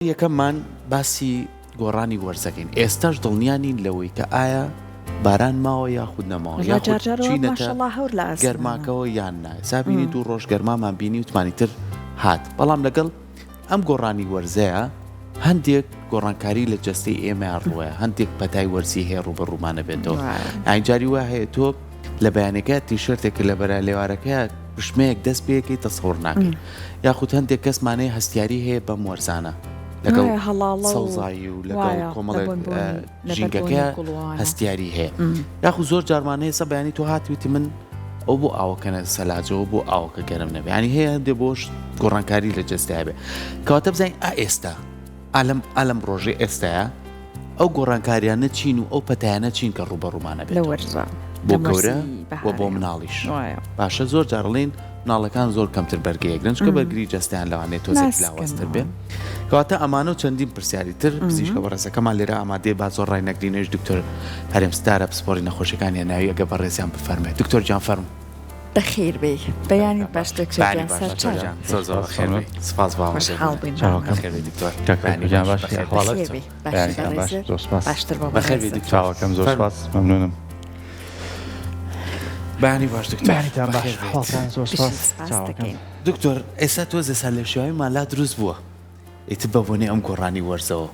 یەکەممان باسی گۆڕانی وەرزەکەین ئێستاش دڵنیا نین لەوەی کە ئایا باران ماوە یاخود نەماوە وەڵا یاخود جار جارەوە چینەتە ماشەڵا هەور لە ئاسمانە. گەرماکەوە یان نا ئێستا بینی دوو ڕۆژ گەرمامان بینی وتمانی تر هات بەڵام لەگەڵ ئەم گۆڕانی وەرزەیە هەندێک گۆڕانکاری لە جەستەی ئێمەیا ڕووەیە هەندێک پەتای وەرزی هەیە ڕووبەڕوومانە بێتەوە وایە. یانی جاری وا هەیە تۆ لە بەیانەکە تیشێرتێکت لەبەرە لێوارەکەیا پشمەیەک دەست پێکەی تەسەور ناکەی یاخود هەندێک کەسمانەیە هەستیاری هەیە بەم وەرزانە لەگەڵ سەوزایی و لەگەڵ کۆمەڵێک ژینگەکە هەستیاری هەیە یاخود زۆر جارمانەیە سە بەیانی تۆ هاتویتی من ئەو بۆ ئاوەکەنە سەلاجەوە بۆ ئاوەکە گەرم نەبێ ینی هەیە هەندێ بۆش گۆڕانکاری لە جەستەیا بێ کەواتە بزانین ئا ئێستا ئالم ئالم ڕۆژێ ئێستاە ئەو گۆڕانکاریانە چین و ئەو پەتایانە چین کە ڕووبەڕوومانە لە بێتەوە وەرزە بۆ لە گەورە وەرزی و بۆ بەهارەیە مناڵیش وایە. باشە زۆر جار ئەڵێن مناڵەکان زۆر کەمتر بەرگەیەگرن چونکە بەرگری جەستەیان لەوانەیە تۆزێک ناسکن لاوازتر بێ وایە. کەواتە ئەمانە و چەندین پرسیاری تر پزیشکە بەڕێزەکەمان لێرە ئامادەیە با زۆر ڕای نەگرینەویش دکتۆر هەرێم ستارە پسپۆڕی نەخۆشیەکانی هەناوی ئەگەر بەڕێزیان بفەرموێ دکتۆر گیان فەرموو. بەخێر بێی. بەیانیت باش دکتۆر بەیانی گیان باش دکتۆر سەرچاو. گیان زۆر زۆر بەخێر بێی سپاس بۆ ئامادەبوونت. خۆشحاڵ بووین چاوەکەم. بەخێر بێی دکتۆر. کاک بەیانی گیان باش باشی بەخێر بێی. ئەحواڵت؟ بەخێر بێی. باشی بەیانیتان باش بەڕێزت زۆر سپاس. باشتر بۆ بەخێر بێی بەڕێزت. دکتۆر. چاوەکەم زۆر فەرموو. سپاس مەمنونم. بەیانی باش دکتۆر. بەیانیتان باش بەخێر بێیت. حاڵتان زۆر بژی سپاس سپاست چاوەکەم. دەکەین. دکتۆر ئێستا تۆزێ سەرلێشێواویمان لا دروست بووە ئیتر بە بۆنەی ئەم گۆڕانی وەرزەوە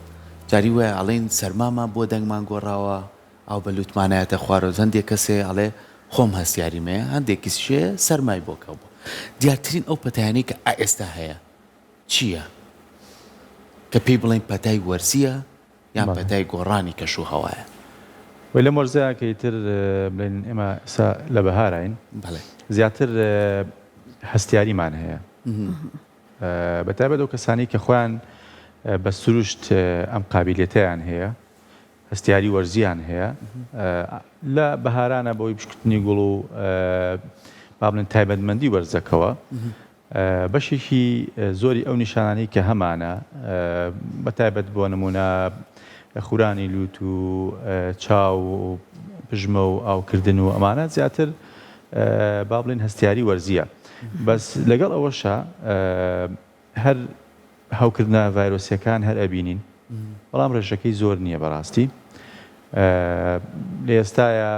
جاری وایە ئەڵێین سەرمامان بووە دەنگمان گۆڕاوە ئاو بە لوتمانایەتە خوارەوە هەندێک کەس هەیە ئەڵێ خۆم هەستیاریم هەیە هەندێکیش هەیە سەرمای بۆ کەوبووە دیارترین ئەو پەتایانەی کە ئا ئێستا هەیە چییە کە پێی بڵێین پەتای وەرزییە یان پەتای گۆڕانی کەش و هەوایە؟ وەی لەم وەرزەیا کە ئیتر بڵێین ئێمە ئێستا لە بەهاراین زیاتر هەستیاریمان هەیە بە تایبەت ئەو کەسانەی کە خۆیان بە سروشت ئەم قابیلیەتەیان هەیە هەستیاری وەرزییان هەیە لە بەهارانە بەهۆی پشکوتنی گوڵ و با بڵێن تایبەتمەندی وەرزەکەوە بەشێکی زۆری ئەو نیشانانەی کە هەمانە بە تایبەت بۆ نمونە خورانی لوت و چاو و پژمە و ئاوکردن و ئەمانە زیاتر با بڵێن هەستیاری وەرزیە بەس لەگەڵ ئەوەشا هەر هەوکردنە ڤایرۆسیەکان هەر ئەبینین بەڵام ڕێژەکەی زۆر نییە بەڕاستی لە ئێستایا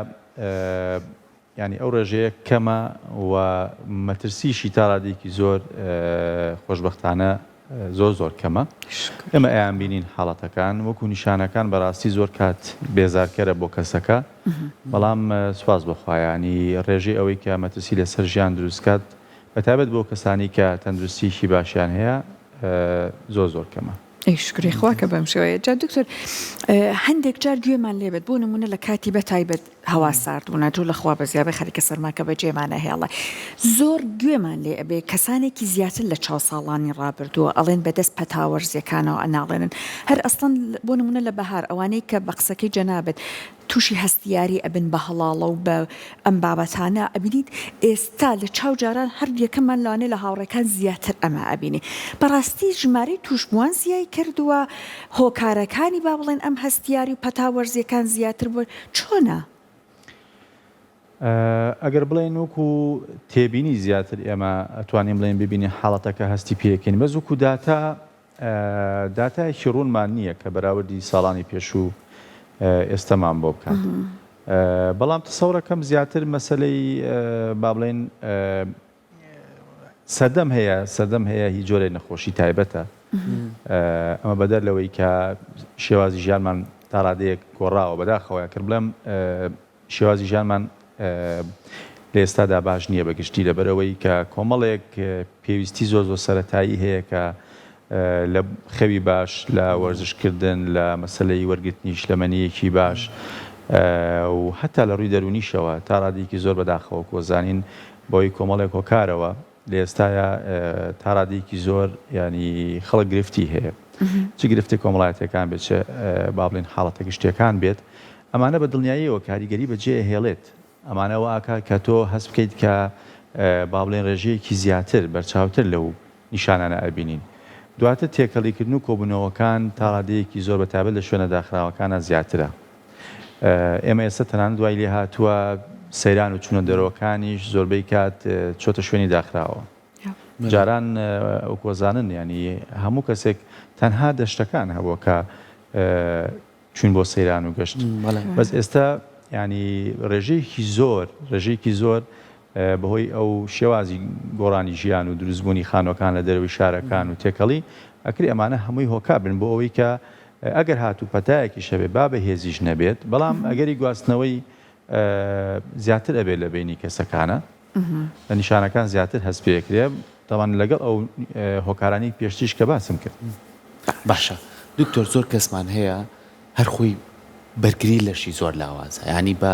یانی ئەو ڕێژەیە کەمە و مەترسیشی تا ڕادەیەکی زۆر خۆشبەختانە زۆر زۆر کەمە ئێمە ئەیان بینین حاڵەتەکان وەکو نیشانەکان بەڕاستی زۆر کات بێزارکەرە بۆ کەسەکە بەڵام سوپاس بۆ خوا یانی ڕێژەی ئەوەی کە مەترسی لەسەر ژیان دروستکات بەتایبەت بۆ کەسانی کە تەندروستیەکی باشیان هەیە زۆر زۆر کەمە. ئەی شوکری خوا کە بەم شێوەیە. جا دکتۆر هەندێک جار گوێمان لێ بێت بۆ نمونە لە کاتی بە تایبەت هەوا سارد بوونا جوو لە خوا بەزیابێ خەریکە سەرماکە بە جێمان ئەهێڵێ زۆر گوێمان لێ ئەبێ کەسانێکی زیاتر لە چاو ساڵانی ڕابردووە ئەڵێن بەدەست پەتا وەرزیەکانەوە ئەناڵێنن هەر ئەسڵەن بۆ نمونە لە بەهار ئەوانەی کە بە قسەکەی جەنابت تووشی هەستیاری ئەبن بە هەڵاڵە و بە ئەم بابەتانە ئەبینیت ئێستا لە چاو جاران هەر یەکەمان لەوانەیە لە هاوڕێکان زیاتر ئەمە ئەبینی بەڕاستی ژمارەی تووشبووان زیای کردووە هۆکارەکانی با بڵێن ئەم هەستیاری و پەتا وەرزیەکان زیاتر بووە چۆنە؟ ئەگەر بڵێین وەکو تێبینی زیاتر ئێمە ئەتوانین بڵێین ببینین حاڵەتەکە هەستی پێکەین بەس وەکو داتا داتایەکی ڕوونمان نییە کە بەراوردی ساڵانی پێشوو ئێستەمان بۆ بکات. بەڵام تەسەورەکەم زیاتر مەسەلەی با بڵێین سەردەم هەیە، سەردەم هەیە هی جۆرێک نەخۆشی تایبەتە. ئەمە بەدەر لەوەی کە شێوازی ژیانمان تا ڕادەیەک گۆڕاوە، بەداخەوە ئەگەر بڵێم شێوازی ژیانمان لە ئێستادا باش نییە بە گشتی لەبەرئەوەی کە کۆمەڵێک پێویستی زۆر زۆر سەرەتایی هەیە کە لە خەوی باش لە وەرزشکردن لە مەسەلەی وەرگرتنی شلەمەنییەکی باش و هەتا لە ڕووی دەروونیشەوە تا ڕادەیەکی زۆر بەداخەوە کۆزانین بەهۆی کۆمەڵێک هۆکارەوە لە ئێستایا تا ڕادەیەکی زۆر یانی خەڵک گرفتی هەیە چ گرفتی کۆمەڵایەتیەکان بێت چ با بڵێین حاڵەتە گشتیەکان بێت ئەمانە بە دڵنیاییەوە کاریگەری بەجێ ئەهێڵێت ئەمانە وا ئەکات کە تۆ هەست بکەیت کە با بڵێین ڕێژەیەکی زیاتر بەرچاوتر لەو نیشانانە ئەبینین دواتر تێکەڵیکردن و کۆبوونەوەکان تا ڕادەیەکی زۆر بە تایبەت لە شوێنە داخراوەکانا زیاترە ئێمە ئێستا تەنانەت وای لێ هاتووە سەیران و چوونە دەرەوەکانیش زۆربەی کات چۆتە شوێنی داخراوە. جاران وەکو ئەزانن یانی هەموو کەسێک تەنها دەشتەکان هەبووە کە چوین بۆ سەیران و گەشت بەس ئێستا ینی ڕێژەیەکی زۆر ڕێژەیەکی زۆر بەهۆی ئەو شێوازی گۆڕانی ژیان و دروستبوونی خانوەکان لە دەرەوەی شارەکان و تێکەڵی ئەکرێ ئەمانە هەمووی هۆکار بن بۆ ئەوەی کە ئەگەر هاتوو پەتایەکیش هەبێ با بەهێزیش نەبێت بەڵام ئەگەری گواستنەوەی زیاتر ئەبێت لە بینی کەسەکانە نیشانەکان زیاتر هەست پێکرێ تاوان لەگەڵ ئەو هۆکارانی پێشتریش کە باسم کرد. باشە دکتۆر زۆر کەسمان هەیە هەر خۆی بەرگری لەشی زۆر لاوازە یانی بە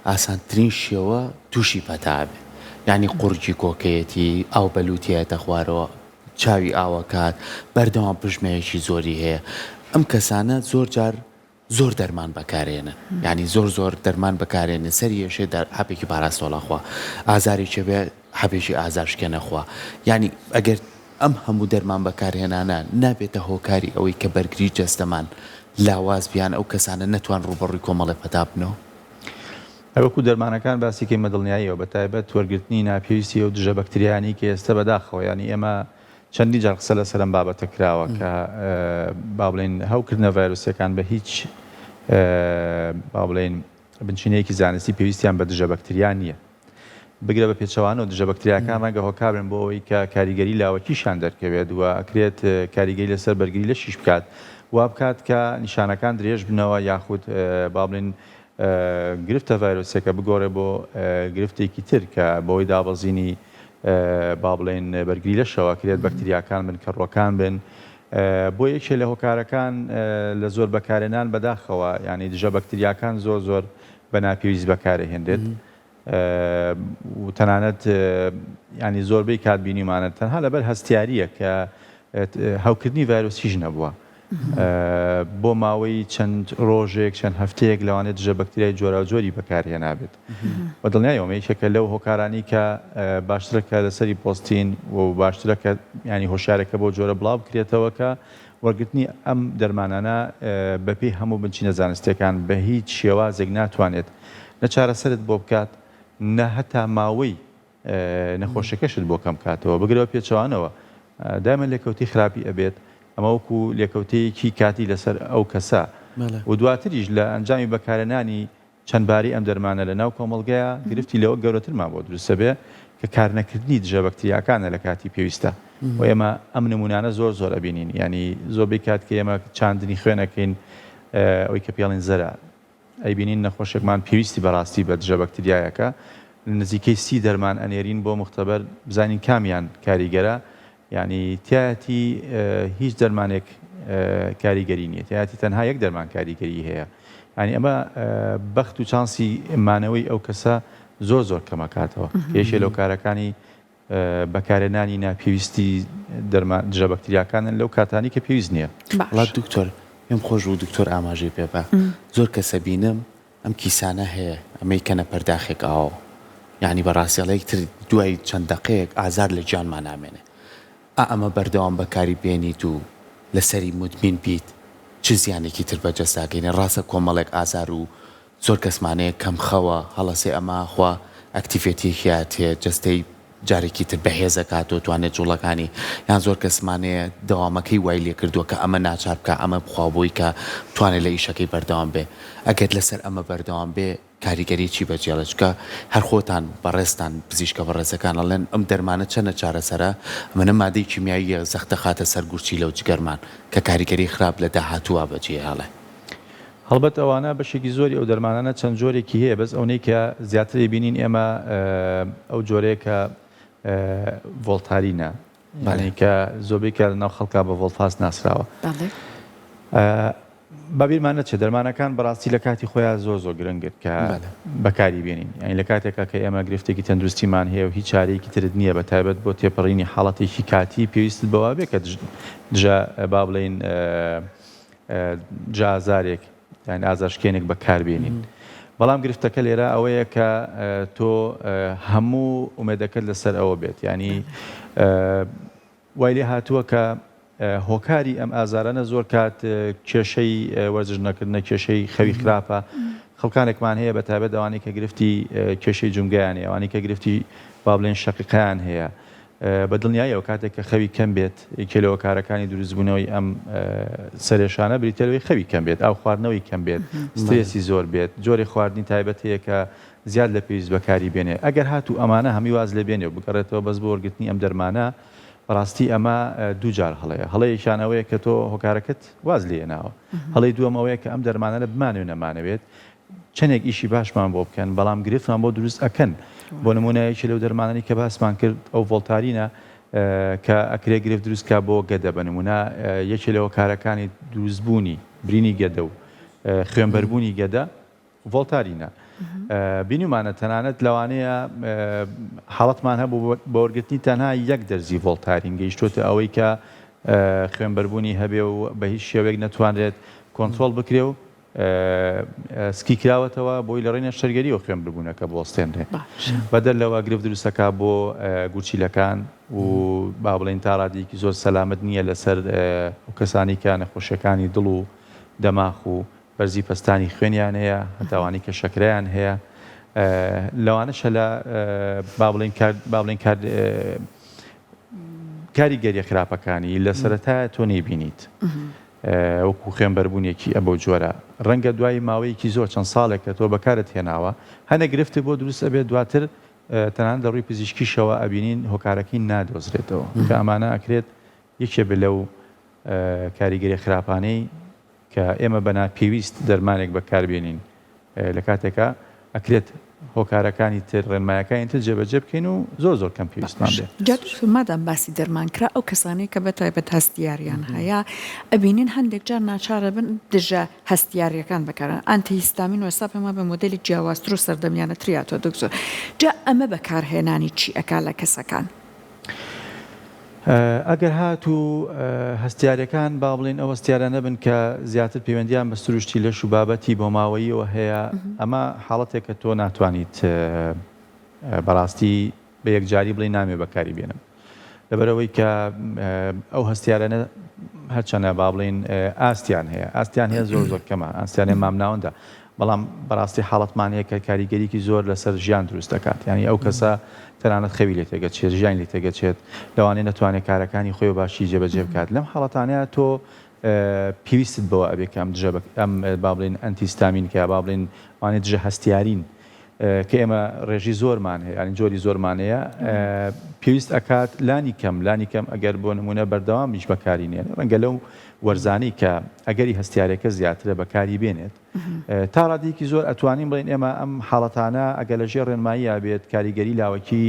ئاسانترین شێوە تووشی پەتا ئەبێ یانی قوڕگی کۆکەیەتی ئاو بە لوتیایەتە خوارەوە چاوی ئاوەکات بەردەوام پژمەیەکی زۆری هەیە ئەم کەسانە زۆر جار زۆر دەرمان بەکارێنن یانی زۆر زۆر دەرمان بەکارێنن سەری یەشێ دەر حەبێکی پاراستۆڵ ئەخوا ئازارێکی بێ حەبێکی ئازار شکێن ئەخوا یانی ئەگەر ئەم هەموو دەرمان بەکارهێنانە نابێتە هۆکاری ئەوەی کە بەرگری جەستەمان لاواز بی یان ئەو کەسانە نەتوان ڕووبەڕووی کۆمەڵێ پەتا بنەوە؟ هەر وەکو دەرمانەکان باسی کەین بە دڵنیاییەوە بە تایبەت وەرگرتنی ناپێویستی ئەو دژە بەکتریایانەی کە ئێستە بەداخەوە یانی ئێمە چەندین جار قسە لەسەر ئەم بابەتە کراوە کە با بڵێین هەوکردنە ڤایرۆسیەکان بە هیچ با بڵێین بنچینەیەکی زانستی پێویستیان بە دژە بەکتریا نییە. بگرە بە پێچەوانەوە دژە بەکتریاکان ڕەنگە هۆکار بن بۆ ئەوەی کە کاریگەری لاوەکیشیان دەرکەوێت و ئەکرێت کاریگەری لەسەر بەرگری لەشیش بکات وا بکات کە نیشانەکان درێژ بنەوە یاخود با بڵێین گرفتە ڤایرۆسیەکە بگۆڕێ بۆ گرفتێکی تر کە بەهۆی دابەزینی با بڵێین بەرگری لەشەوە کرێت بەکتریاکان بن کەڕوەکان بن بۆ یەکێ لە هۆکارەکان لە زۆر بەکارێنان بەداخەوە ینی دژە بەکتریاکان زۆر زۆر بە ناپێویست بەکارهێنرێت و تەنانەت ینی زۆربەی کات بینیمانە تەنها لەبەر هەستیاریە کە هەوکردنی ڤایرۆسیش نەبووە بۆ ماوەی چەند ڕۆژێک چەند هەفتەیەک لەوانەیە دژە بەکتریای جۆراوجۆری بەکارهێنابێت و دڵنیایەوە یەکێکە لەو هۆکارانی کە باشترە کە لەسەری پۆستین و باشترە کە ینی هۆشارەکە بۆ جۆرە بڵاو بکرێتەوە کە وەرگرتنی ئەم دەرمانانە بەپێی هەموو بنچینە زانستیەکان بە هیچ شێوازێک ناتوانێت نە چارەسەرت بۆ بکات نە هەتا ماوەی نەخۆشیەکەشت بۆ کەم کاتەوە بگرە بە پێچەوانەوە دایمە لێکەوتەی خراپی ئەبێت ئەمە وەکو لێکەوتەیەکی کاتی لەسەر ئەو کەسە و دواتریش لە ئەنجامی بەکارهێنانی چەند بارەی ئەم دەرمانە لە ناو کۆمەڵگەیا گرفتی لەوە گەورەترمان بۆ دروست دەبێ کە کارنەکردنی دژە بەکتریاکانە لە کاتی پێویستە و ئێمە ئەم نمونانە زۆر زۆر ئەبینین یانی زۆربەی کات کە ئێمە چاندنی خوێن ئەکەین ئەوەی کە پێڵین زەرە ئەیبینین نەخۆشێکمان پێویستی بەڕاستی بە دژە بەکتریایەکە نزیکەی سی دەرمان ئەنێرین بۆ مختبەر بزانین کامیان کاریگەرە یانی تیایەتی هیچ دەرمانێک کاریگەری نییە تیایەتی تەنها یەک دەرمان کاریگەری هەیە یانی ئەمە بەخت و چانسی مانەوەی ئەو کەسە زۆر زۆر کەمەکاتەوە یەکێ لەو کارەکانی بەکارهێنانی ناپێویستی دەرمان دژە بەکتریاکانن لەو کاتانەی کە پێویست نییە. وەڵا دکتۆر پێم خۆش بوو دکتۆر ئاماژەی پێ با زۆر کەسە بینم ئەم کیسانە هەیە ئەمەی کەنە پەرداخێک ئاو یانی بەڕاستی ئەڵێ تر دوای چەند دەقەیەک ئازار لە گیانما نامێنێ ئا ئەمە بەردەوام بەکاری بێنیت و لەسەری مودمین بیت چ زیانێکی تر بە جەستە ئەگەینێ ڕاستە کۆمەڵێک ئازار و زۆر کەسمان هەیە کەم خەوە هەڵەسێ ئەمە ئاخوا ئەکتیڤێتیەکی هاتیە جەستەی جارێکی تر بەهێز ئەکاتەوە توانێت جوڵەکانی یان زۆر کەسمان هەیە دەوامەکەی وای لێکردووە کە ئەمە ناچار بکا ئەمە بخوا بۆی کە بتوانێت لە ئیشەکەی بەردەوام بێ ئەگەر لەسەر ئەمە بەردەوام بێ کاریگەری چی بەجێڵێ چونکە هەر خۆتان بەڕێزتان پزیشکە بەڕێزەکان ئەڵێن ئەم دەرمانە چەنە چارەسەرە ئەمەنە مادەی کیمیاییە زەخت دەخاتە سەر گورچیلە و جگەرمان کە کاریگەری خراپ لە داهاتووا بەجێهێڵێ. هەڵبەت ئەوانە بەشێکی زۆری ئەو دەرمانانە چەند جۆرێکی هەیە بەس ئەونەی کە زیاتر ئەیبینین ئێمە ئەو جۆرەیە کە ڤۆڵتارینە یانی کە زۆربەی کار لەناو خەڵکا بە ڤۆڵفاس ناسراوە. با بیرمان نەچێت دەرمانەکان بەڕاستی لە کاتی خۆیان زۆر زۆر گرنگن کە بەکاری بێنین یانی لە کاتێکا کە ئێمە گرفتێکی تەندروستیمان هەیە و هیچ چارەیەکی ترت نییە بە تایبەت بۆ تێپەڕینی حاڵەتێکی کاتی پێویستت بەوە بێ کە دژە با بڵێین جا ئازارێک یان ئازارشکێنێک بەکاربێنین بەڵام گرفتەکە لێرە ئەوەیە کە تۆ هەموو ئومێدەکەت لەسەر ئەوە بێت ینی وای لێ هاتووە کە هۆکاری ئەم ئازارانە زۆر کات کێشەی وەرزش نەکردنە کێشەی خەوی خراپە خەڵکانێکمان هەیە بە تایبەت ئەوانەی کە گرفتی کێشەی جومگەیان هەیە ئەوانەی کە گرفتی با بڵێن شەقیقەیان هەیە. بە دڵنیاییەوە کاتێک کە خەوی کەم بێت یەکێ لە هۆکارەکانی دروستبوونەوەی ئەم سەرێشانە بریتیە لەوەی خەوی کەم بێت، ئاو خواردنەوەی کەم بێت، سترێسی زۆر بێت، جۆرێ خواردنی تایبەت هەیە کە زیاد لە پێویست بەکاری بێنێ. ئەگەر هاتوو ئەمانە هەمووی واز لێ بێنێ و بگەڕێتەوە بەس بۆ وەرگرتنی ئەم دەرمانە، بەڕاستی ئەمە دووجار هەڵەیە. هەڵەیەکیان ئەوەیە کە تۆ هۆکارەکەت واز لێ هێناوە. هەڵەی دووەم ئەوەیە کە ئەم دەرمانانە بمانەوێ نەمانەوێت چەندێک ئیشی باشمان بۆ بکەن بەڵام گرفتمان بۆ دروست ئەکەن. بۆ نموونە یەکێ لەو دەرمانانەی کە باسمان کرد ئەو ڤۆڵتارینە کە ئەکرێ گرفت دروست کا بۆ گەدە بە نموونە یەکێ لە هۆکارەکانی دروستبوونی برینی گەدە و خوێنبەربوونی گەدە ڤۆڵتارینە. بینیومانە تەنانەت لەوانەیە حاڵەتمان هەبوو بە وەرگرتنی تەنها یەک دەرزی ڤۆڵتارین گەیشتۆتە ئەوەی کە خوێنبەربوونی هەبێ و بە هیچ شێوەیەک نەتوانرێت کۆنترۆڵ بکرێ و سکی کراوەتەوە بۆی لە ڕێی نەشتەرگەریەوە خوێنبەربوونەکە بوەستێنرێ. بەدەر لەوە گرفت دروستەکا بۆ گورچیلەکان و با بڵێین تا ڕادەیەکی زۆر سەلامەت نییە لەسەر ئەو کەسانەی کە نەخۆشیەکانی دڵ و دەماخ و بەرزی پەستانی خوێنیان هەیە، هەتا ئەوانەی کە شەکرەیان هەیە، لەوانەشە لە با بڵێین کار با بڵێین کار کاریگەریە خراپەکانی لە سەرەتایە تۆ نەیبینیت وەکو خوێنبەربوونێکی ئەبەو جۆرە ڕەنگە دوای ماوەیەکی زۆر چەند ساڵێک کە تۆ بەکارت هێناوە هەنێ گرفت بۆ دروست ئەبێت دواتر تەنانەت لە ڕووی پزیشکیشەوە ئەبینین هۆکارەکەی نادۆزرێتەوە کە ئەمانە ئەکرێت یەکێ بێ لەو کاریگەریە خراپانەی کە ئێمە بە ناپێویست دەرمانێک بەکاربێنین لە کاتێکا ئەکرێت هۆکارەکانی تر ڕێنمایەکانی تر جێبەجێ بکەین و زۆر زۆر کەم پێویستمان بێت. جا دکتۆر مادام باسی دەرمان کرا ئەو کەسانەی کە بە تایبەت هەستیاریان هەیە ئەبینین هەندێک جار ناچارەبن دژە هەستیاریەکان بەکارن ئانتی هیستامین و ئێستا پێم وابێ مۆدێلی جیاوازتر و سەردەمیانەتری هاتوە دکتۆر جا ئەمە بەکارهێنانی چی ئەکا لە کەسەکان؟ ئەگەر هاتوو هەستیارەکان با بڵێین ئەو هەستیارانە بن کە زیاتر پەیوەندیان بە سروشتی لەش و بابەتی بۆماوەییەوە هەیە، ئەمە حاڵەتێکە تۆ ناتوانیت بەڕاستی بە یەکجاری بڵێی نامەوێ بەکاری بێنم. لەبەرئەوەی کە ئەو هەستیارانە هەرچەنە با بڵێین ئاستیان هەیە، ئاستیان هەیە زۆر زۆر کەمە، ئاستیان هەیە مامناوەندە، بەڵام بەڕاستی حاڵەتمان هەیە کە کاریگەریی زۆر لەسەر ژیان دروست دەکات، یانی ئەو کەسە تەنانەت خەوی لێ تێگەچێت، ژیانی لێ تێگەچێت، لەوانەیە نەتوانێت کارەکانی خۆی بە باشی جێبەجێ بکات، لەم حاڵەتانەیا تۆ پێویستت بەوە ئەبێ کە ئەم دژە ئەم با بڵێین ئەنتیستامین کە با بڵێین ئەوانەی دژە هەستیارین کە ئێمە ڕێژەی زۆرمان هەیە یانی جۆری زۆرمان هەیە پێویست ئەکات لانی کەم لانی کەم ئەگەر بۆ نمونە بەردەوامیش بەکاری نێنێ ڕەنگە لەو وەرزانەی کە ئەگەری هەستیارەکە زیاترە بەکاری بێنێت تا ڕادەیەکی زۆر ئەتوانین بڵێین ئێمە ئەم حاڵەتانە ئەگەر لە ژێر ڕێنماییە بێت کاریگەری لاوەکی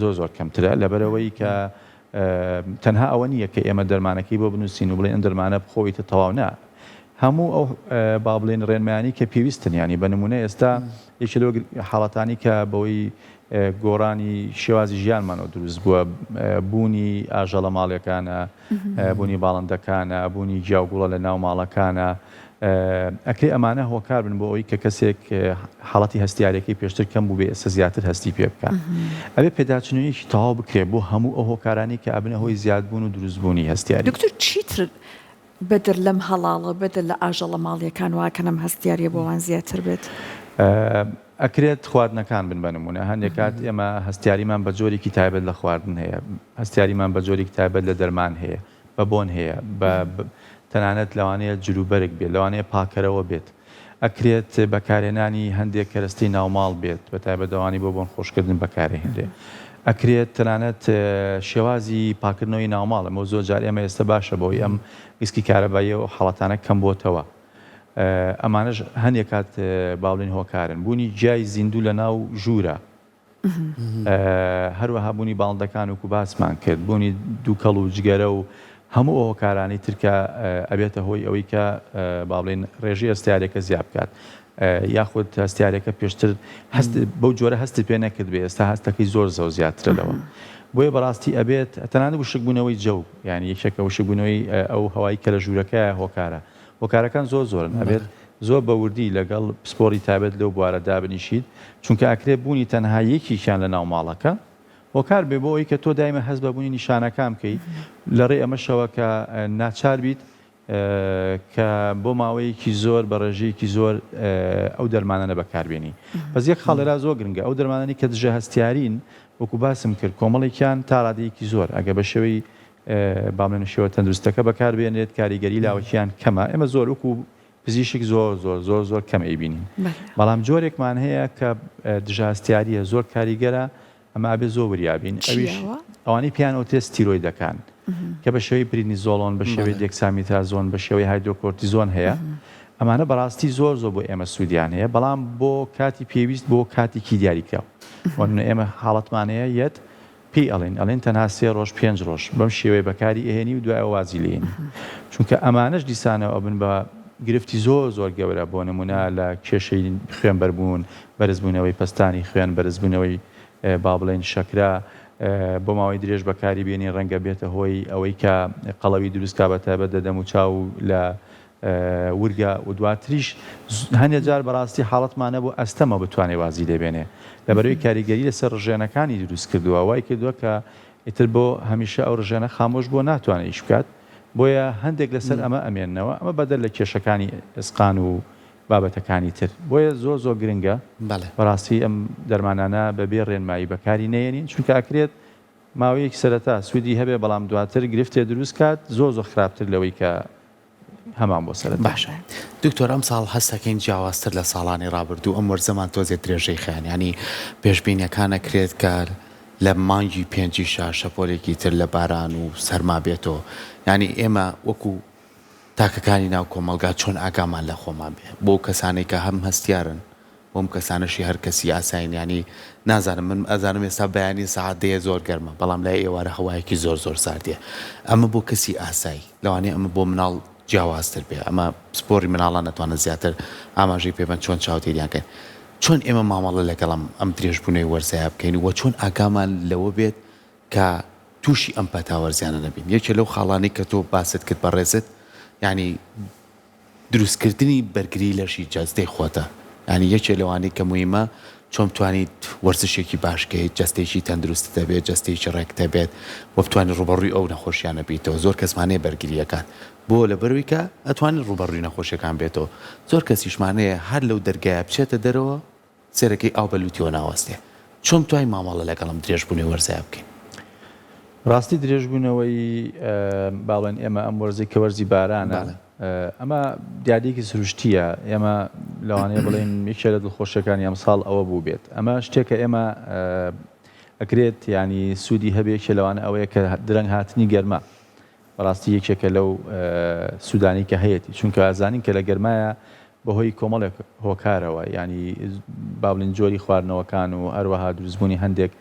زۆر زۆر کەمترە لەبەرەوەی کە تەنها ئەوە نییە کە ئێمە دەرمانەکەی بۆ بنووسین و بڵێن ئەم دەرمانە بخۆ ئیتر تەواو نا هەموو ئەو با بڵێن ڕێنمایانی کە پێویستن ینی بە نمونە ئێستا یەکێ لەو حاڵەتانی کە بەوەی گۆڕانی شێوازی ژیانمانەوە دروست بووە بوونی ئاژەڵە ماڵیەکانە بوونی باڵندەکانە بوونی گیاوگوڵە لە ناو ماڵەکانە ئەکرێ ئەمانە هۆکار بن بۆ ئەوەی کە کەسێک حاڵەتی هەستیارەکەی پێشتر کەم بووبێ ئێستا زیاتر هەستی پێ بکات. ئەبێ پێداچوونەوەیەکی تەواو بکرێت بۆ هەموو ئەو هۆکارانەی کە ئەبنە هۆی زیادبوون و دروستبوونی هەستیاری. دکتۆر چیتر بەدەر لەم هەڵاڵە بەدەر لە ئاژەڵە ماڵیەکان واکەن ئەم هەستیاریە بۆ وان زیاتر بێت؟ ئەکرێت خواردنەکان بن بە نموونە هەندێک کات ئێمە هەستیاریمان بە جۆرێکی تایبەت لە خواردن هەیە، هەستیاریمان بە جۆرێکی تایبەت لە دەرمان هەیە، بە بۆن هەیە، بە تەنانەت لەوانەیە جلوبەرگ بێت، لەوانەیە پاکەرەوە بێت، ئەکرێت بەکارهێنانی هەندێک کەرەستەی ناوماڵ بێت، بەتایبەت ئەوانەی بۆ بۆنخۆشکردن بەکارئەهێنرێ. ئەکرێت تەنانەت شێوازی پاکردنەوەی ناوماڵ، ئەمە زۆر جار ئێمە ئێستا باشە بەهۆی ئەم گسکی کارەباییە و حاڵەتانە کەم بۆتەوە. ئەمانەش هەندێک کات با بڵێین هۆکارن. بوونی گیای زیندوو لەناو ژوورە، هەروەها بوونی باڵندەکان وەکو باسمان کرد، بوونی دووکەڵ و جگەرە و هەموو ئەو هۆکارانەی تر کە ئەبێتە هۆی ئەوەی کە با بڵێین ڕێژەی هەستیارەکە زیاد بکات یاخود هەستیارەکە پێشتر هەست بەو جۆرە هەستی پێ نەکردبێ ئێستا هەستەکەی زۆر زۆر زیاترە لەوە بۆیە بەڕاستی ئەبێت تەنانەت وشکبوونەوەی جەو یانی یەکێکە وشکبوونەوەی ئەو هەوای کە لە ژوورەکەیە هۆکارە هۆکارەکان زۆر زۆرن ئەبێت زۆر بە وردی لەگەڵ پسپۆڕی تایبەت لەو بوارە دابنیشیت، چونکە ئەکرێ بوونی تەنها یەکێکیان لە ناو ماڵەکە هۆکار بێ بۆ ئەوەی کە تۆ دایمە هەست بە بوونی نیشانەکان بکەی لە ڕێی ئەمەشەوە کە ناچار بیت. کە بۆ ماوەیەکی زۆر بە ڕێژەیەکی زۆر ئەو دەرمانانە بەکاربێنی. بەس یەک خاڵ لێرا زۆر گرنگە ئەو دەرمانانەی کە دژە هەستیارین وەکو باسم کرد کۆمەڵێکیان تا ڕادەیەکی زۆر ئەگەر بە شێوەی با بڵێن شێوە تەندروستەکە بەکاربێنرێت کاریگەری لاوەکیان کەمە ئێمە زۆر وەکو پزیشک زۆر زۆر زۆر زۆر کەم ئەیبینین بەڵام جۆرێکمان هەیە کە دژە هەستیاریە زۆر کاریگەرە ئەمە ئەبێ زۆر وریا بین ئەویش ئەوانەی پێیان ئەوترێت ستیرۆیدەکان کە بە شێوەی پریدنیزۆڵۆن بە شێوەی دێکسامیتازۆن بە شێوەی هایدرۆکۆرتیزۆن هەیە ئەمانە بەڕاستی زۆر زۆر بۆ ئێمە سوودیان هەیە بەڵام بۆ کاتی پێویست بۆ کاتێکی دیاریکراو وەنە ئێمە حاڵەتمان هەیە یەت پێی ئەڵێن ئەڵێن تەنها سێ ڕۆژ پێنج ڕۆژ بەم شێوەیە بەکاری ئەهێنی و دوای وازی لێنی چونکە ئەمانەش دیسانەوە ئەبن بە گرفتی زۆر زۆر گەورە بۆ نمونە لە کێشەی خوێنبەربوون بەرزبوونەوەی پەستانی خوێن، بەرزبوونەوەی با بڵێین شەکرە، بۆ ماوەی درێژ بەکاری بێنی ڕەنگە بێتە هۆی ئەوەی کە قەڵەوی دروست کا بەتایبەت لە دەموچاو و لە ورگە و دواتریش هەندێ جار بەڕاستی حاڵەتمان هەبوو ئەستەمە بتوانێ وازی لێ بێنێ لەبەرئەوەی کاریگەری لەسەر ڕژێنەکانی دروست کردووە وای کردووە کە ئیتر بۆ هەمیشە ئەو ڕژێنە خامۆش بووە ناتوانێ ئیش بکات بۆیە هەندێک لەسەر ئەمە ئەمێننەوە ئەمە بەدەر لە کێشەکانی ئێسقان و بابەتەکانی تر بۆیە زۆر زۆر گرنگە بەڕاستی ئەم دەرمانانە بەبێ ڕێنمایی بەکاری نەیەنین چونکە ئەکرێت ماوەیەکی سەرەتا سوودی هەبێ بەڵام دواتر گرفتێ دروست کات زۆر زۆر خراپتر لەوەی کە هەمان بۆ سەرەتا. باشە دکتۆر ئەمساڵ هەست ئەکەین جیاوازتر لە ساڵانی ڕابردوو ئەم وەرزەمان تۆزێ درێژەی خایان یانی پێشبینیەکان ئەکرێت کە لە مانگی پێنجیشا شەپۆلێکی تر لە باران و سەرما بێتەوە یانی ئێمە وەکو تاکەکانی ناو کۆمەڵگا چۆن ئاگامان لە خۆمان بێ بۆ ئەو کەسانەی کە هەم هەستیارن بۆ ئەم کەسانەشی هەر کەسی ئاسایین یانی نازانم من ئەزانم ئێستا بەیانی سەعات دەیە زۆر گەرمە بەڵام لای ئێوارە هەوایەکی زۆر زۆر ساردیە ئەمە بۆ کەسی ئاسایی لەوانەیە ئەمە بۆ مناڵ جیاوازتر بێ ئەمە پسپۆری مناڵان ئەتوانن زیاتر ئاماژەی پێ بەن چۆن چاودێریان کەین چۆن ئێمە مامەڵە لەگەڵ ئەم ئەم درێژبوونەی وەرزەیا بکەین و چۆن ئاگامان لەوە بێت کە تووشی ئەم پەتا وەرزیانە نەبین یەکێ لەو خاڵانەی کە تۆ باست کرد بەڕێزت یانی دروستکردنی بەرگری لەشی جەستەی خۆتە یانی یەکێ لەوانەی کە مویمە چۆن بتوانیت وەرزشێکی باش کەیت جەستەیەکی تەندروستت هەبێت جەستەیەکی ڕێکت هەبێت و بتوانیت ڕووبەڕووی ئەو نەخۆشیانە بیتەوە زۆر کەسمان هەیە بەرگری ئەکات بۆ لەبەرئەوەی کە ئەتوانێت ڕووبەڕووی نەخۆشیەکان بێتەوە زۆر کەسیشمان هەیە هەر لەو دەرگایە بچێتە دەرەوە سێرەکەی ئاو بە لوتیەوە ناوەستێ. چۆن بتوانین مامەڵە لەگەڵ ئەم درێژبوونەوەی وەرزەیا بکەین؟ ڕاستی درێژبوونەوەی با بڵێن ئێمە ئەم وەرزەی کە وەرزی بارانە ئەمە دیاردەیەکی سروشتییە ئێمە لەوانەیە بڵێین یەکێ لە دڵخۆشیەکانی ئەمساڵ ئەوە بوو بێت ئەمە شتێکە ئێمە ئەکرێت ینی سوودی هەبێ یەکێ لەوانە ئەوەیە کە درەنگ هاتنی گەرما بەڕاستی یەکێکە لەو سوودانەی کە هەیەتی چونکە ئەزانین کە لە گەرمایە بەهۆی کۆمەڵێک هۆکارەوە یانی با بڵێین جۆری خواردنەوەکان و هەروەها دروستبوونی هەندێک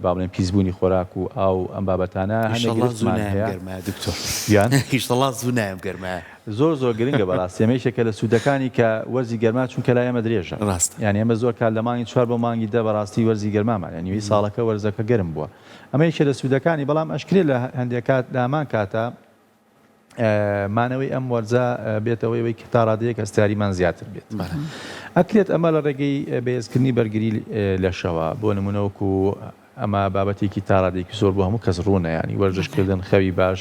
با بڵێین پیسبوونی خۆراک و ئاو ئەم بابەتانە هەندێک ئیشەڵا زوو گرفتمان نایەم هەیە گەرمایە دکتۆر گیان ئیشەڵا زوو نایەم گەرمایە. زۆر زۆر گرنگە بەڕاستی ئەمە یەکێکە لە سوودەکانی کە وەرزی گەرما چونکە لای ئێمە درێژە ڕاستە. یانی ئێمە زۆر کات لە مانگی چوار بۆ مانگی دە بەڕاستی وەرزی گەرمامان هەیە نیوەی ساڵەکە وەرزەکە گەرم بووە ئەمە یەکێ لە سوودەکانی بەڵام ئەشکرێ لە هەندێک کات لە هەمان کاتا مانەوەی ئەم وەرزە بێتە هۆی ئەوەی کە تا ڕادەیەک هەستیاریمان زیاتر بێت. ئەکرێت ئەمە لە ڕێگەی بەهێزکردنی بەرگری لەشەوە بۆ نمونە وەکو ئەمە بابەتێکی تا ڕادەیەکی زۆر بۆ هەموو کەس ڕوونە ینی وەرزشکردن خەوی باش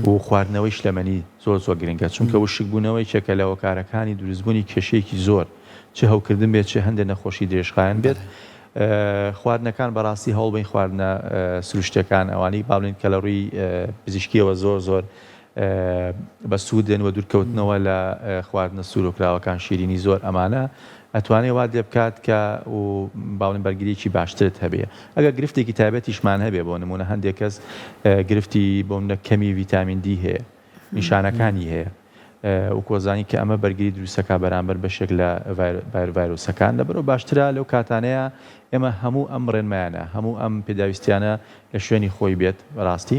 و خواردنەوەی شلەمەنی زۆر زۆر گرنگە چونکە وشکبوونەوە یەکێکە لە هۆکارەکانی دروستبوونی کێشەیەکی زۆر چ هەوکردن بێت چ هەندێک نەخۆشی درێژخایەن بێت خواردنەکان بەڕاستی هەوڵبەین خواردنە سروشتیەکان ئەوانەی با بڵێین کە لە ڕووی پزیشکیەوە زۆر زۆر بەسوودن و دوورکەوتنەوە لە خواردنە سوورۆکراوەکان شیرینی زۆر ئەمانە ئەتوانێ وات لێ بکات کە و با بڵێین بەرگریەکی باشترت هەبێ ئەگەر گرفتێکی تایبەتیشمان هەبێ بۆ نمونە هەندێک کەس گرفتی بۆ منە کەمی ڤیتامین دی هەیە نیشانەکانی هەیە وەکو ئەزانین کە ئەمە بەرگری دروستەکا بەرامبەر بەشێک لە ڤایرۆسەکان لەبەرئەوە باشترە لەو کاتانەیە ئێمە هەموو ئەم ڕێنمایانە هەموو ئەم پێداویستیانە لە شوێنی خۆی بێت بەڕاستی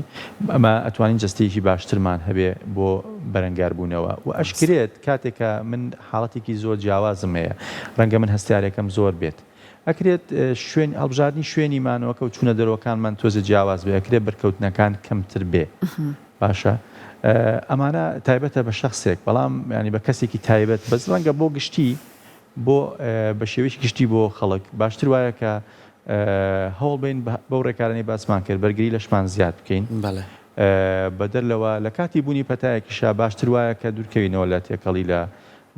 ئەمە ئەتوانین جەستەیەکی باشترمان هەبێ بۆ بەرەنگاربوونەوە و ئەشکرێت کاتێک کە من حاڵەتێکی زۆر جیاوازم هەیە ڕەنگە من هەستیارێکم زۆر بێت ئەکرێت شوێن هەڵبژاردنی شوێنی مانەوەکە و چوونە دەرەوەکانمان تۆزێ جیاواز بێ ئەکرێت بەرکەوتنەکان کەمتر بێ باشە ئەمانە تایبەتە بە شەخسێک بەڵام ینی بە کەسێکی تایبەت بەس ڕەنگە بۆ گشتی بۆ بە شێوەیەکی گشتی بۆ خەڵک باشتر وایە کە هەوڵ بین بەو ڕێکارانەی باسمان کرد بەرگری لەشمان زیاد بکەین. بەدەر لەوە لە کاتی بوونی پەتایەکیشا باشتر وایە کە دوورکەوینەوە لە تێکەڵی لە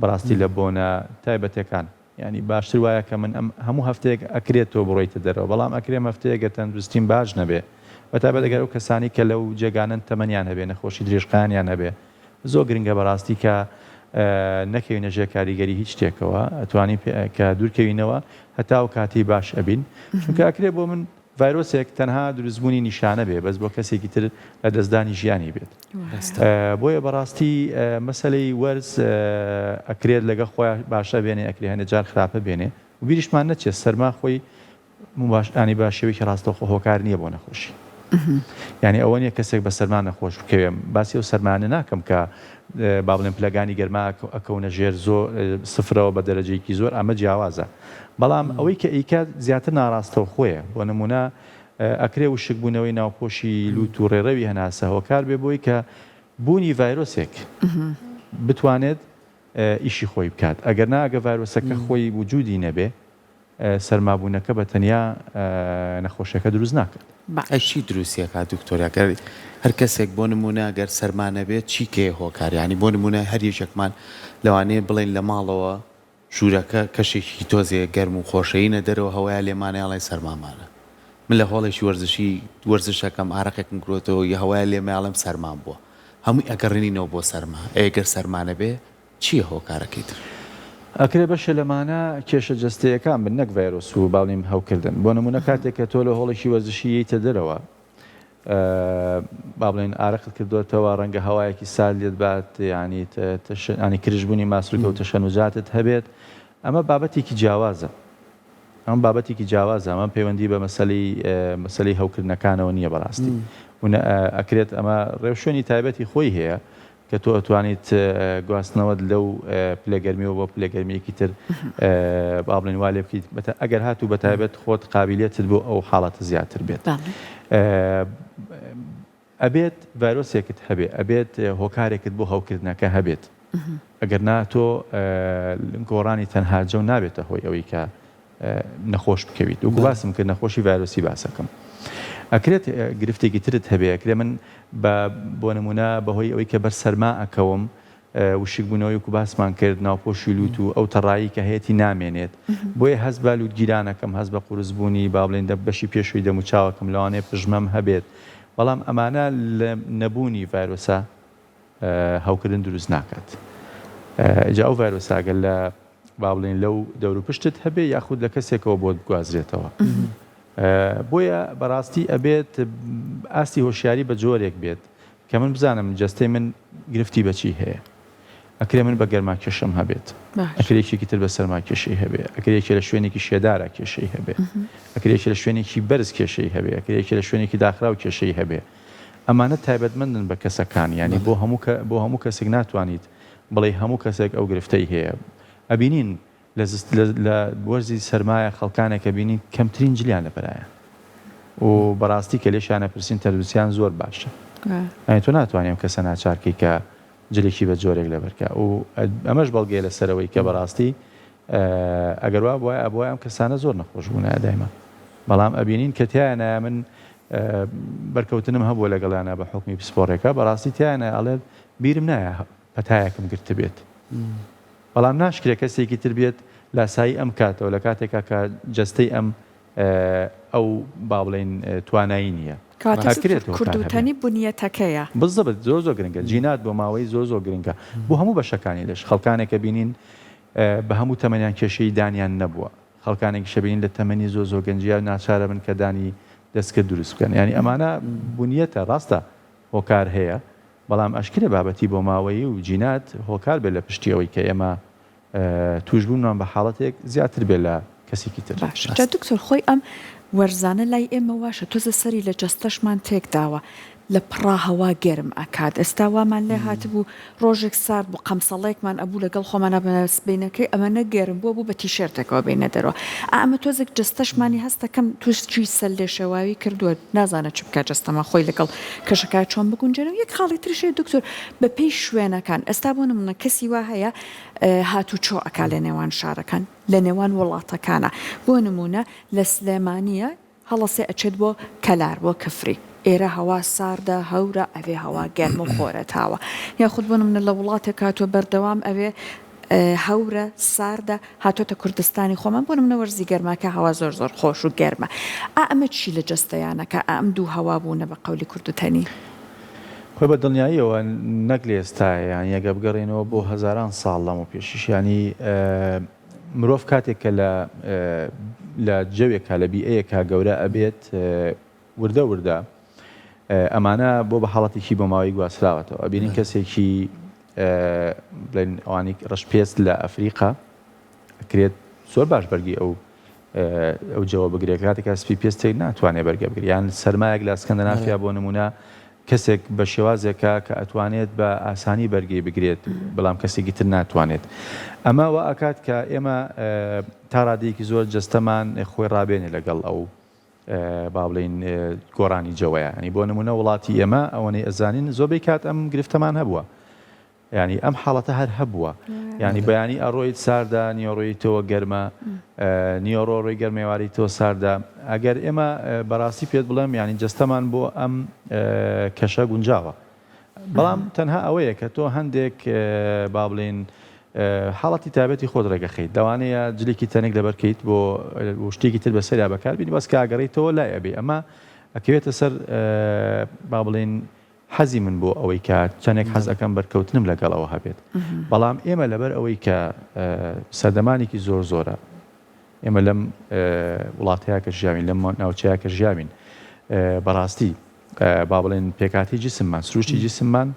بەڕاستی لە بۆنە تایبەتەکان. یانی باشتر وایە کە من ئەم هەموو هەفتەیەک ئەکرێت تۆ بڕۆیتە دەرەوە بەڵام ئەکرێ ئەم هەفتەیە گەر تەندروستیم باش نەبێ بەتایبەت ئەگەر ئەو کەسانی کە لەو جێگانەن تەمەنیان هەبێ نەخۆشی درێژخایەنیان هەبێ زۆر گرنگە بەڕاستی کە نەکەوینە ژێر کاریگەری هیچ شتێکەوە ئەتوانین کە دوورکەوینەوە هەتا ئەو کاتەی باش ئەبین چونکە ئەکرێ بۆ من ڤایرۆسێک تەنها دروستبوونی نیشانە بێ بەس بۆ کەسێکی تر لەدەستدانی ژیانی بێت بۆیە بەڕاستی مەسەلەی وەرز ئەکرێت لەگە خۆیان باشە بێنێ ئەکرێ هەنێ جار خراپە بێنێ و بیریشمان نەچێت سەرما خۆی ینی بە شێوەیەکی ڕاستەوخۆ هۆکار نییە بۆ نەخۆشی یعنی ئەوە نییە کەسێک بە سەرما نەخۆش بکەوێ باسی ئەو سەرمانە ناکەم کە با بڵێن پلەگانی گەرما ئەکەونە ژێر زۆر سفرەوە بە دەرەجەیەکی زۆر ئەمە جیاوازە بەڵام ئەوەی کە ئەیکات زیاتر ناڕاستەوخۆیە بۆ نمونە ئەکرێ وشکبوونەوەی ناوپۆشی لوت و ڕێڕەوی هەناسە هۆکار بێ بۆی کە بوونی ڤایرۆسێک بتوانێت ئیشی خۆی بکات ئەگەر نا ئەگە ڤایرۆسەکە خۆی وجودی نەبێ سەرمابوونەکە بە تەنیا نەخۆشیەکە دروست ناکات. ئەی چی دروستی ئەکات دکتۆر ئەگەر هەر کەسێک بۆ نمونە گەر سەرما نەبێت چی کەیە هۆکار یانی بۆ نمونە هەر یەکێکمان لەوانەیە بڵێین لە ماڵەوە ژوورەکە کەشێکی تۆزێ گەرم و خۆشە یینە دەرەوە هەوایە لێمانە ئەڵێن سەرمامانە من لە هۆڵێکی وەرزشی وەرزش ئەکەم ئارەقێکم کرۆتەوە یە هەوایە لێمە ئەڵێم سەرمام بووە هەمووی ئەگەڕێنینەوە بۆ سەرما ئەی گەر سەرما نەبێ چییە هۆکارەکەی تر؟ ئەکرێ بەشێ لەمانە کێشە جەستەیەکان بن نەک ڤایرۆس و باڵیم هەوکردن بۆ نمونە کاتێک کە تۆ لە هۆڵێکی وەرزشی یەیتە دەرەوە با بڵێین ئارەقت کردوەتەوە ڕەنگە هەوایەکی سارد لێت بات یانی ینی کرژبوونی ماسولکە و تەشەنوجاتت هەبێت ئەمە بابەتێکی جیاوازە ئەم بابەتێکی جیاوازە ئەمە پەیوەندی بە مەسەلەی مەسەلەی هەوکردنەکانەوە نییە بەڕاستی ئەکرێت ئەمە ڕێوشوێنی تایبەتی خۆی هەیە کە تۆ ئەتوانیت گواستنەوەت لەو پلە گەرمیەوە بۆ پلە گەرمیەکی تر با بڵێن وا لێ بکەیت ئەگەر هاتوو بە تایبەت خۆت قابلیەتت بۆ ئەو حاڵەتە زیاتر بێت ئەبێت ڤایرۆسێکت هەبێ ئەبێت هۆکارێکت بۆ هەوکردنەکە هەبێت ئەگەر نا تۆ گۆڕانی تەنها جەو نابێتە هۆی ئەوەی کە نەخۆش بکەویت وەکو باسم کرد نەخۆشی ڤایرۆسی باسەکەم ئەکرێت گرفتێکی ترت هەبێ ئەکرێ من بە بۆ نمونە بەهۆی ئەوەی کە بەر سەرما ئەکەوم وشکبوونەوەی وەکو باسمان کرد ناوپۆشی لوت و ئەو تەڕایی کە هەیەی نامێنێت بۆیە هەست بە لوتگیرانەکەم هەست بە قورسبوونی با بڵێن دە بەشی پێشووی دەموچاوەکەم لەوانەیە پژمەم هەبێت بەڵام ئەمانە لە نەبوونی ڤایرۆسە هەوکردن دروست ناکات جا ئەو ڤایرۆسە ئەگەر لە با بڵێین لەو دەوروپشتت هەبێ یاخود لە کەسێکەوە بۆت بگوازرێتەوە بۆیە بەڕاستی ئەبێت ئاستی هۆشیاری بە جۆرێک بێت کە من بزانم جەستەی من گرفتی بەچی هەیە ئەکرێ من بە گەرما کێشەم هەبێت ئەکرێ یەکێکی تر بە سەرما کێشەی هەبێ ئەکرێ یەکێ لە شوێنێکی شێدارا کێشەی هەبێ ئەکرێ یەکێ لە شوێنێکی بەرز کێشەی هەبێ ئەکرێ یەکێ لە شوێنێکی داخراو کێشەی هەبێ ئەمانە تایبەتمەندن بە کەسەکان یانی بۆ هەموو بۆ هەموو کەسێک ناتوانیت بڵێی هەموو کەسێک ئەو گرفتەی هەیە ئەبینین لە زست لە وەرزی سەرمایە خەڵکانێک ئەبینین کەمترین جلیان لەبەرایە و بەڕاستی کە لێشیان ئەپرسین تەندروستیان زۆر باشە یانی تۆ ناتوانانی ئەم کەسە ناچارکەی کە جلێکی بە جۆرێک لەبەرکە و ئەمەش بەڵگەیە لەسەرەوەی کە بەڕاستی ئەگەر وا بوایە ئەبوایە ئەم کەسانە زۆر نەخۆش بوونایە دایمە بەڵام ئەبینین کە تیایانایە من بەرکەوتنم هەبووە لەگەڵیانە بە حوکمی پسپۆڕێکە بەڕاستی تیایانە ئەڵێت بیرم نایە پەتایەکم گرتبێت بەڵام ناشکرێ کەسێکی تر بێت لاسایی ئەم کاتەوە لە کاتێکا کە جەستەی ئەم ئەو با بڵێین توانایی نییە. کەواتە ئەکرێت هۆکار هەبێ. کوردوتەنی بنیەتەکەیە. بزبت زۆر زۆر گرنگە جینات بۆ ماوەی زۆر زۆر گرنگە بۆ هەموو بەشەکانی لەش خەڵکانێک ئەبینین بە هەموو تەمەنیان کێشەی دانیان نەبووە خەڵکانێکیش ئەبینین لە تەمەنی زۆر زۆر گەنجیا ناچارەبن کە دانی دەستکرد دروست بکەن یانی ئەمانە بنیەتە ڕاستە هۆکار هەیە بەڵام ئەشکرێ بابەتی بۆماوەیی و جینات هۆکار بێت لە پشتی ئەوەی کە ئێمە تووشبوونمان بە حاڵەتێک زیاتر بێت لە کەسێکی تر. باشە جا دکتۆر خۆی ئەم وەرزانە لای ئێمە واشە تۆزە سەری لە جەستەشمان تێک داوە لە پڕا هەوا گەرم ئەکات ئێستا وامان لێ هاتبوو ڕۆژێک سارد بوو قەمسەڵێکمان ئەبوو لەگەڵ خۆمانا سبەینەکەی ئەمەنە گەرم بووە بوو بە تیشێرتێکەوە بێینە دەرەوە ئا ئەمە تۆزێک جەستەشمانی هەستەکەم تووشی سەرلێشێواوی کردووە نازانێت چ بکات جەستەمان خۆی لەگەڵ کەشەکە چۆن بگونجێنێ و یەک خاڵی تریش هەیە دکتۆر بەپێی شوێنەکان ئێستا بۆ نمونە کەسی وا هەیە هاتوچۆ ئەکا لە نێوان شارەکان لە نێوان وڵاتەکانە بۆ نمونە لە سلێمانیە هەڵەسێ ئەچێت بۆ کەلار بۆ کفری. ئێرە هەوا ساردە هەورە ئەوێ هەوا گەرمە و خۆرەتاوە یاخود بۆ نمونە لە وڵاتێک هاتووە بەردەوام ئەوێ هەورە ساردە هاتۆتە کوردستانی خۆمان بۆ نمونە وەرزی گەرماکە هەوا زۆر زۆر خۆش و گەرمە ئا ئەمە چی لە جەستەیانەکا ئا ئەم دوو هەوا بوونە بە قەولی کوردتەنی؟ خۆی بە دڵنیاییەوە نەک لە ئێستایە یانی ئەگەر بگەڕێینەوە بۆ هەزاران ساڵ لەمەو پێشیش یانی مرۆڤ کاتێک کە لە لە جەوێکا لە بیئەیەکا گەورە ئەبێت وردە وردە ئەمانە بۆ بە حاڵەتێکی بۆماوەیی گواستراوەتەوە ئەبینین کەسێکی بڵێن ئەوانی ڕەشپێست لە ئەفریقا ئەکرێت زۆر باش بەرگی ئەو ئەو جەوە بگرێت کاتێکا سپی پێستێک ناتوانێت بەرگە بگرێت یان سەرمایەک لە ئەسکەندەنافیا بۆ نمونە کەسێک بە شێوازێکە کە ئەتوانێت بە ئاسانی بەرگەی بگرێت بەڵام کەسێکی تر ناتوانێت ئەمە وا ئەکات کە ئێمە تا ڕادەیەکی زۆر جەستەمان خۆی ڕابێنێ لەگەڵ ئەو با بڵێین گۆڕانی جەوەیە ینی بۆ نمونە وڵاتی ئێمە ئەوەنەی ئەزانین زۆربەی کات ئەم گرفتەمان هەبووە ینی ئەم حاڵەتە هەر هەبووە ینی بەیانی ئەڕۆیت ساردە نیۆڕۆیتەوە گەرمە نیۆڕۆ ڕۆی گەرمێواری تۆ ساردە ئەگەر ئێمە بەڕاستی پێت بڵێم ینی جەستەمان بۆ ئەم کەشە گونجاوە بەڵام تەنها ئەوەیە کە تۆ هەندێک با بڵێین حاڵەتی تایبەتی خۆت ڕێگەخەیت لەوانەیە جلێکی تەنک لەبەر کەیت بۆ شتێکی تر بەسەریا بەکاربینی بەس کە ئەگەڕێیتەوە لای ئەبێ ئەمە ئەکەوێتە سەر با بڵێین حەزی من بۆ ئەوەی کە چەندێک حەز ئەەکەم بەرکەوتنم لەگەڵەوە هەبێت بەڵام ئێمە لەبەر ئەوەی کە سەردەمانێکی زۆر زۆرە ئێمە لەم وڵاتەیە کە ژیاوین لەم ناوچەیە کە ژیاوین بەڕاستی با بڵێن پێکهاتەی جسممان سروشتی جسممان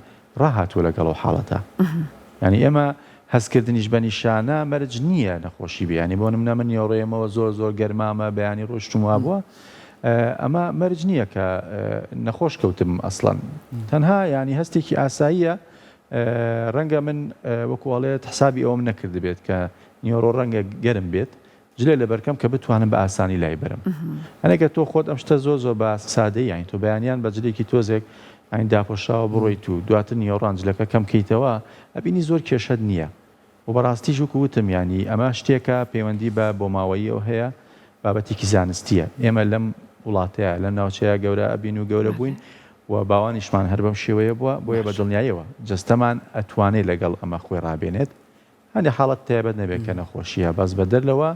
ڕاهاتووە لەگەڵ ئەو حاڵەتە یعنی ئێمە هەستکردنیش بە نیشانە مەرج نییە نەخۆشی بێ ینی بۆ نمونە من نیۆڕێمەوە زۆر زۆر گەرمامە بەیانی ڕۆشتم وابووە ئەمە مەرج نییە کە نەخۆش کەوتم ئەسڵەن تەنها ینی هەستێکی ئاساییە ڕەنگە من وەکوواڵێت حسابی ئەوم نەکردبێت کە نیۆڕۆ ڕەنگە گەرم بێت جلێ لەبەرکەم کە بتوانم بە ئاسانی لای بەرم. هەنێکە تۆ خۆت ئەم شتە زۆر زۆر بە سادەیی یانی تۆ بەیانیان بە جلێکی تۆزێک یانی داپۆشراوە بڕۆیت و دواتر نیوەڕان جلەکە کەم کەیتەوە ئەبینی زۆر کێشەت نییە و بەڕاستیش وەکو وتم یانی ئەمە شتێکە پەیوەندی بە بۆماوەییەوە هەیە بابەتێکی زانستییە ئێمە لەم وڵاتەیە لەم ناوچەیە گەورە ئەبین و گەورە بووین و باوانیشمان هەر بەم شێوەیە بووە بۆیە بە دڵنیاییەوە جەستەمان ئەتوانێ لەگەڵ ئەمە خۆی ڕابێنێت هەندێک حاڵەت تایبەت نەبێت کە نەخۆشییە، بەس بەدەر لەوە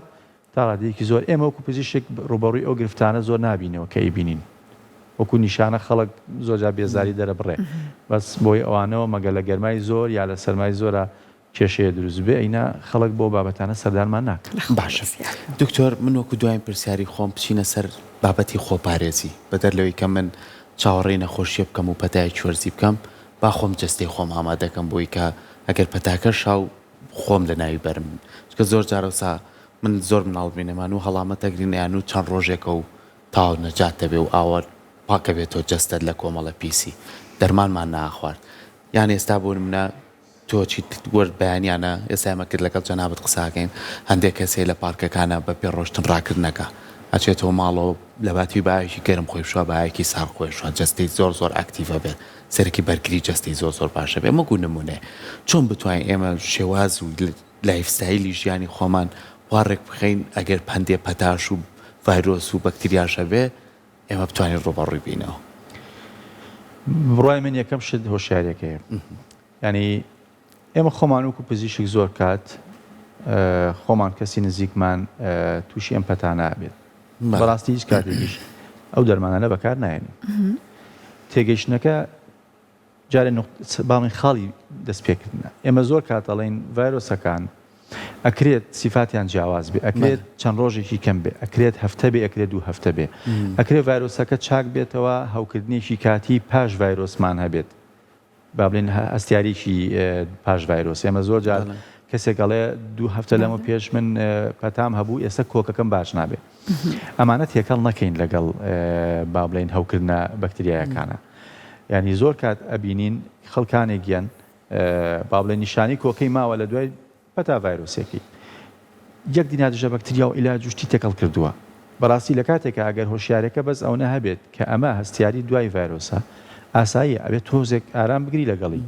تا ڕادەیەکی زۆر ئێمە وەکو پزیشک ڕووبەڕووی ئەو گرفتانە زۆر نابینەوە کە ئەیبینین وەکو نیشانە خەڵک زۆر جار بێزاری دەرەبڕێ بەس بۆی ئەوانەوە مەگەر لە گەرمای زۆر یا لە سەرمای زۆرا کێشەیە دروست بێ ئەینا خەڵک بۆ بابەتانە سەردانمان ناکەن. باشە دکتۆر من وەکو دواین پرسیاری خۆم بچینە سەر بابەتی خۆپارێزی بەدەر لەوەی کە من چاوەڕێی نەخۆشیە بکەم و پەتایەکی وەرزی بکەم با خۆم جەستەی خۆم ئامادەکەم بۆی کە ئەگەر پەتاکەش هاو خۆم لە ناوی بەرم چونکە زۆر جار ئەوسا من زۆر مناڵ بینەمان و هەڵامەت ئەگرین ئەیان و چەند ڕۆژێکە و تەواو نەجات دەبێ و ئاوا پاکەبێتەوە جەستەت لە کۆمەڵە پیسی دەرمانمان ناخوارد یان ئێستا بۆ نمونە تۆ چیت وەرد بەیانیانە ئێستا ئێمە کرد لەگەڵ جەنابت قساکەین هەندێک کەس هەیە لە پارکەکانە بە پێ ڕۆشتن ڕاکردنەکە ئەچێتەوە ماڵەوە لەباتی بایەکی گەرم خۆی بشوا بایەکی سارد خۆی شوا جەستەی زۆر زۆر ئەکتیڤە بێت سەرەکی بەرگری جەستەی زۆر زۆر باشە بێ وەکو نمونەیە چۆن بتوانین ئێمە شێواز و life style ی ژیانی خۆمان وا ڕێک بخەین ئەگەر هەندێ پەتاش و ڤایرۆس و بەکتریاش هەبێ ئێمە بتوانین ڕووبەڕووی بینەوە؟ بڕوای من یەکەم شت هۆشیاریەکەیە یانی ئێمە خۆمان وەکو پزیشک زۆر کات خۆمان کەسی نزیکمان تووشی ئەم پەتانە بێت بەڕاستی هیچ کاتێکیش ئەو دەرمانانە بەکار نایەنین تێگەیشتنەکە جارێ باڵین خاڵی دەست پێکردنە ئێمە زۆر کات ئەڵێین ڤایرۆسەکان ئەکرێت سیفاتیان جیاواز بێ ئەکرێت چەند ڕۆژێکی کەم بێ ئەکرێت هەفتە بێ ئەکرێت دوو هەفتە بێ ئەکرێت ڤایرۆسەکە چاک بێتەوە هەوکردنێکی کاتی پاش ڤایرۆسمان هەبێت با بڵێن هەستیاریی پاش ڤایرۆس ئێمە زۆر جار کەسێک ئەڵێ دوو هەفتە لەمە پێش من پەتام هەبوو ئێستا کۆکەکەم باش نابێ ئەمانە تێکەڵ نەکەین لەگەڵ با بڵێین هەوکردنە بەکتریایەکانە یانی زۆر کات ئەبینین خەڵکانێک یەن با بڵێن نیشانەی کۆکەی ماوە لە دوای پەتا ڤایرۆسێکی یەک دینا دژە بەکتریا و عیلاج و شتی تێکەڵ کردووە بەڕاستی لە کاتێکا ئەگەر هۆشیارەکە بەس ئەونە هەبێت کە ئەمە هەستیاری دوای ڤایرۆسە ئاساییە ئەبێت تۆزێک ئارام بگری لەگەڵی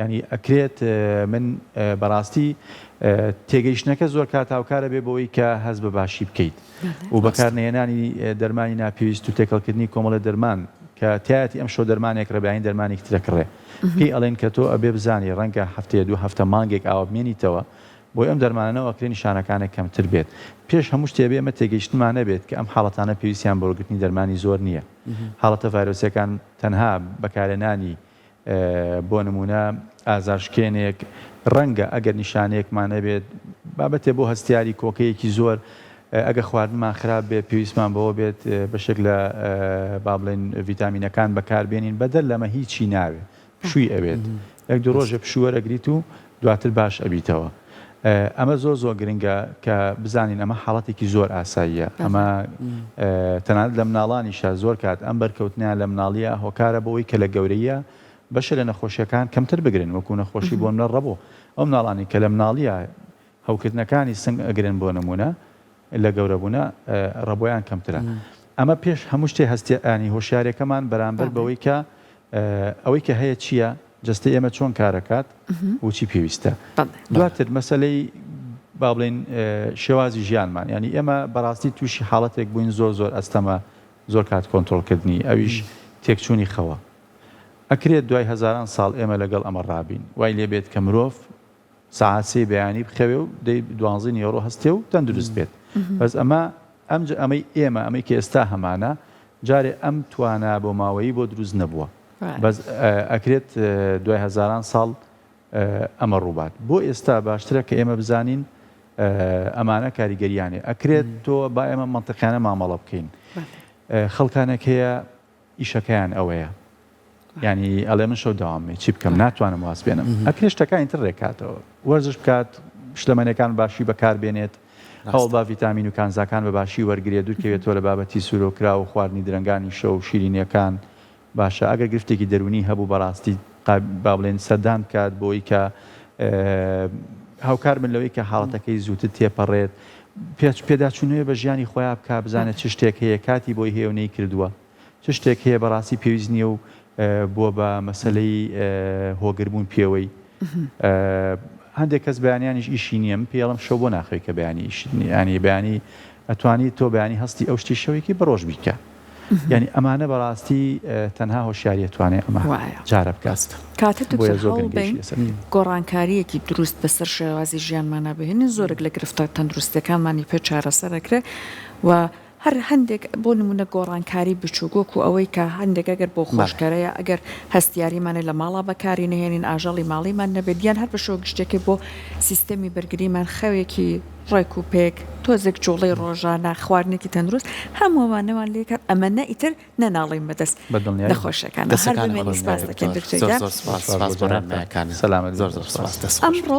یانی ئەکرێت من بەڕاستی تێگەیشتنەکە زۆر کات هاوکارە بێ بۆی کە هەست بە باشی بکەیت و بەکارنەهێنانی دەرمانی ناپێویست و تێکەڵکردنی کۆمەڵە دەرمان. کە تایەتی ئەمشەو دەرمانێک ڕێ بەیانی دەرمانێکی ترە کڕێ پێی ئەڵێن کە تۆ ئەبێ بزانی ڕەنگە هەفتەیە دوو هەفتە مانگێک ئاوا بمێنیتەوە بۆی ئەم دەرمانانەوە ئەکرێ نیشانەکانت کەمتر بێت پێش هەموو شتێ ئەبێ ئێمە تێگەیشتنمان هەبێت کە ئەم حاڵەتانە پێویستیان بە وەرگرتنی دەرمانی زۆر نییە حاڵەتە ڤایرۆسیەکان تەنها بەکارهێنانی بۆ نموونە ئازارشکێنێک، ڕەنگە ئەگەر نیشانەیەکمان هەبێت، بابەتێ بۆ هەستیاری کۆکەیەکی زۆر، ئەگەر خواردنمان خراپ بێت پێویستمان بەوە بێت بەشێک لە با بڵێین ڤیتامینەکان بەکاربێنین، بەدەر لەمە هیچی ناوێت، پشووی ئەوێت، یەک دوو ڕۆژێ پشوو وەرەگریت و دواتر باش ئەبیتەوە. ئەمە زۆر زۆر گرنگە کە بزانین ئەمە حاڵەتێکی زۆر ئاساییە، ئەمە تەنانەت لە مناڵانیشا زۆر کات ئەم بەرکەوتنەیان لە مناڵییە هۆکارە بۆ ئەوەی کە لە گەورەییە بەشێ لە نەخۆشییەکان کەمتر بگرن وەکو نەخۆشی بۆ نمونە ڕەبۆ ئەو مناڵانەی کە لە مناڵییە هەوکردنەکانی سنگ ئەگرن بۆ نمونە لە گەورەبوونا ڕەبۆیان کەمترە. ئەمە پێش هەموو شتێ هەستیانی هۆشیارێکەمان بەرامبەر بەوەی کە ئەوەی کە هەیە چییە، جەستەی ئێمە چۆن کارەکات و چی پێویستە. دواتر مەسەلەی با بڵێین شێوازی ژیانمان یانی ئێمە بەڕاستی تووشی حاڵەتێک بووین زۆر زۆر ئەستەمە زۆر کات کۆنترۆڵکردنی ئەویش تێکچوونی خەوە. ئەکرێت دوای هەزاران ساڵ ئێمە لەگەڵ ئەمە ڕابین وای لێبێت کە مرۆڤ سەعات سێی بەیانی بخەوێ و دەی دوانزەی نیوەڕۆ هەستێ و تەندروست بێت بەس ئەمە ئەم ئەمەی ئێمە ئەمەی کە ئێستا هەمانە جارێ ئەم توانا بۆ ماوەیی بۆ دروست نەبووە بەس ئەکرێت دوای هەزاران ساڵ ئەمە ڕووبات بۆ ئێستا باشترە کە ئێمە بزانین ئەمانە کاریگەریانێ ئەکرێت تۆ با ئێمە مەنتقیانە مامەڵە بکەین خەڵکانێک هەیە ئیشەکەیان ئەوەیە یانی ئەڵێ من شەو دەوام چی بکەم ناتوانم واز بێنم ئەکرێ شتەکانی تر ڕێکاتەوە وەرزش بکات شلەمەنەکان باشی بەکار بێنێت هەوڵ با ڤیتامین و کانزاکان بە باشی وەرگێت دوورکەوێتەوە لە بابەتی سوورۆکرا و خواردنی درەنگانی شەو و شیرینیەکان باشە ئەگەر گرفتێکی دەرونی هەبوو بەڕاستی با بڵێن سەردان بکات بۆی کە هاوکار بن لەوەی کە حاڵەتەکەی زووتر تێپەڕێت پێچ پێداچوونەوەی بە ژیانی خۆیان بکا بزانێت چ شتێک هەیە کاتی بۆی هەیە و نەیکردووە چ شتێک هەیە بەڕاستی پێویست نییە و بووە بە مەسەلەی هۆگربوون پێوەی هەندێک کەس بەیانیانیش ئیشی نییە من پێی ئەڵێم شەو بۆ ناخەوی کە بەیانی ئیشت نییە یانی بەیانی ئەتوانی تۆ بەیانی هەستی ئەو شتی شەوێکی بە ڕۆژ بیکە یانی ئەمانە بەڕاستی تەنها هۆشیاری ئەتوانێ ئەمە چارە بکات. کاتە دکتۆر هەوڵ بەین گۆڕانکارییەکی دروست بەسەر شێوازی ژیانمانا بهێنین زۆرێک لە گرفتە تەندروستیەکانمانی پێ چارەسەر ئەکرێ و هەر هەندێک بۆ نمونە گۆڕانکاری بچوک وەکو ئەوەی کە هەندێک ئەگەر بۆ خۆشکەرەیە ئەگەر هەستیاریمانە لە ماڵا بەکاری نەهێنین ئاژەڵی ماڵیمان نەبێت یان هەر بە شێوە گشتیەکەی بۆ سیستەمی بەرگریمان خەوێکی ڕێک و پێک، تۆزێک جوڵەی ڕۆژانە، خواردنێکی تەندروست، هەموو ئەوانەمان لێ کات، ئەمە نە ئیتر نەناڵین بەدەست نەخۆشیەکانەوە. هەر بمێنی سپاس دەکەین دکتۆر گیان. زۆر زۆر سپاس، سپاس بۆ ڕێنمایەکانت. سەلامەت بی. زۆر زۆر سپاس. دەست خۆش. ئەمڕۆ.